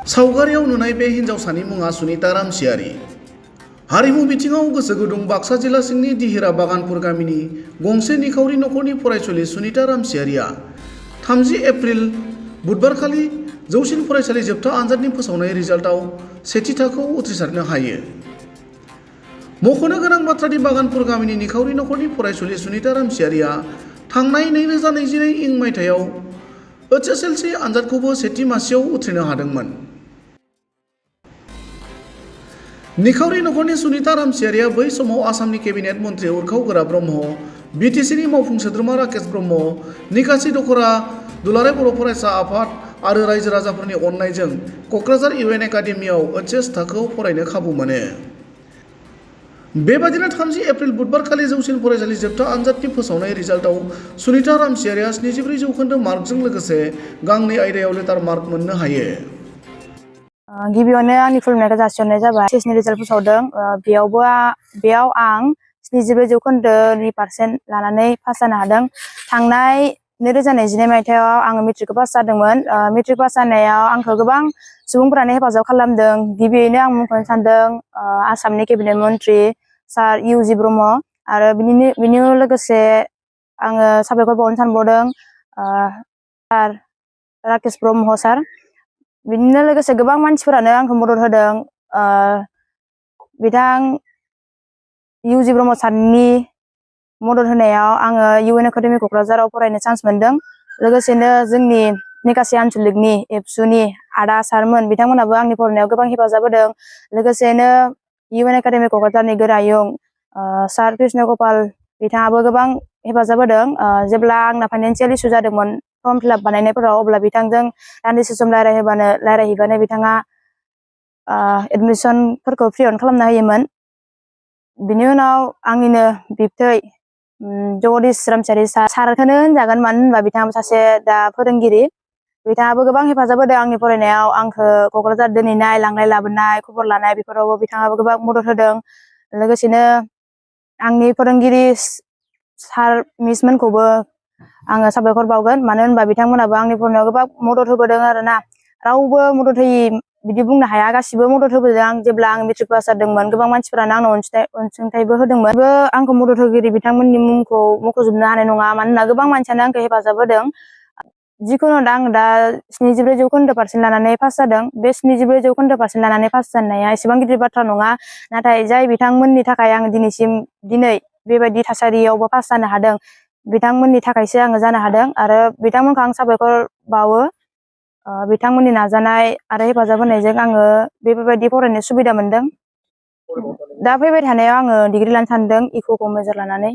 सावगारियाव नुनाय बे हिन्जावसानि मुङा सुनिता रामसियारि। हारिमु बिथिङाव गोसो गुदुं बाक्सा जिल्ला सिंनि दिहिरा बागानपुर गामिनि गंसे निखावरि नखरनि फरायसुलि सुनिता रामसियारिया 30 एप्रिल बुधबारखालि जौसिन फरायसालि जोबथा आनजादनि फोसावनाय रिजाल्टआव सेथि थाखोआव उथ्रिसारनो हायो। मख'नो गोनां बाथ्रादि बागानपुर गामिनि निखावरि नखरनि फरायसुलि सुनिता रामसियारिया थांनाय 2021 इं मायथाइयाव HSLC आनजादखौबो सेथि मासियाव उथ्रिनो हादोंमोन। निखावरि नखरनि सुनिता रामसियारिया बै समाव आसामनि केबिनेट मन्त्रि उर्खाव गोरा ब्रह्म, बिटिसिनि मावफुं सोद्रोमा राकेश ब्रह्म, निकासि दखरा दुलाराय बर' फरायसा आफाद आरो रायजो राजाफोरनि अननायजों क'क्राझार UN एकाडेमियाव HS थाखोआव फरायनो खाबु मोनो। बेबादिनो 30 एप्रिल बुधबारखालि जौसिन फरायसालि जोबथा आनजादनि फोसावनाय रिजाल्टआव सुनिता रामसियारिया 74 जौखोन्दो मार्कजों लोगोसे गांनै आयदायाव लेटार मार्क मोननो हायो। गिबियावनो आंनि खुलुमनायखौ जासिहरनाय जाबाय। CSनि रिजाल्ट फोसावदों। बेयाव आं 74 जौखोन्दोनि पारसेन्ट लानानै पास जानो हादों। थांनाय 2022 मायथाइयाव आङो मेट्रिकखौ पास जादोंमोन। मेट्रिक पास जानायाव आंखौ गोबां सुबुंफोरानो हेफाजाब खालामदों। गिबियैनो आं मुंख'नो सानदों आसामनि केबिनेट मन्त्रि सार UG ब्रह्म आरो बिनि लोगोसे आङो साबायखर बावनो सानबावदों सार राकेश ब्रह्म सार। बिदिनो लोगोसे गोबां मानसिफोरानो आंखौ मदद होदों। बिथां UG ब्रह्म सारनि मदद होनायाव आङो UN एकाडेमि क'क्राझाराव फरायनो चान्स मोनदों। लोगोसेनो जोंनि निकासि आनसलिकनि एबसुनि आदा सारमोन बिथांमोनाबो आंनि फरायनायाव गोबां हेफाजाब होदों। लोगोसेनो UN एकाडेमि क'क्राझारनि गोरायुं सार कृष्ण गपाल बिथाङाबो गोबां हेफाजाब होदों। जेब्ला आंना फाइनान्सियेल इसु जादोंमोन फर्म फिलआप बानायनायफोराव, अब्ला बिथांजों दान्दिसे सम रायज्लायहैबानो बिथाङा एडमिसनफोरखौ फ्रियावनो खालामना होयोमोन। बिनि उनाव आंनिनो बिबथै जगदीश रामसियारि सारखौनो होनजागोन, मानो होनबा बिथाङाबो सासे दा फोरोंगिरि। बिथाङाबो गोबां हेफाजाब होदों आंनि फरायनायाव। आंखौ क'क्राझार दोनहैनाय, लांनाय लाबोनाय, खबर लानाय बेफोरावबो बिथाङाबो गोबां मदद होदों। लोगोसेनो आंनि फोरोंगिरि सार मिसमोनखौबो आङो साबायखर बावगोन, मानो होनबा बिथांमोनाबो आंनि फरायनायाव गोबां मदद होबोदों आरोना। रावबो मदद होयि बिदि बुंनो हाया, गासिबो मदद होबोदों। जेब्ला आं मेट्रिक पास जादोंमोन गोबां मानसिफोरानो आंनो अनसुंथाइबो होदोंमोन। आंखौ मदद होगिरि बिथांमोननि मुंखौ मख'जोबनो हानाय नङा, मानोना गोबां मानसियानो आंखौ हेफाजाब होदों। जिखुनु आं दा 74 जौखोन्दो पारसेन्ट लानानै पास जादों। बे 74 जौखोन्दो पारसेन्ट लानानै पास जानाया एसेबां गिदिर बाथ्रा नङा, नाथाय जाय बिथांमोननि थाखाय आं दिनै बेबायदि थासारियावबो पास जानो हादों, बिथांमोननि थाखायसो आङो जानो हादों। आरो बिथांमोनखौ आं साबायखर बावो। बिथांमोननि नाजानाय आरो हेफाजाब होनायजों आङो बेफोरबायदि फरायनो सुबिदा मोनदों। दा फैबाय थानायाव आङो डिग्रि लानो सानदों, इक'खौ मेजर लानानै।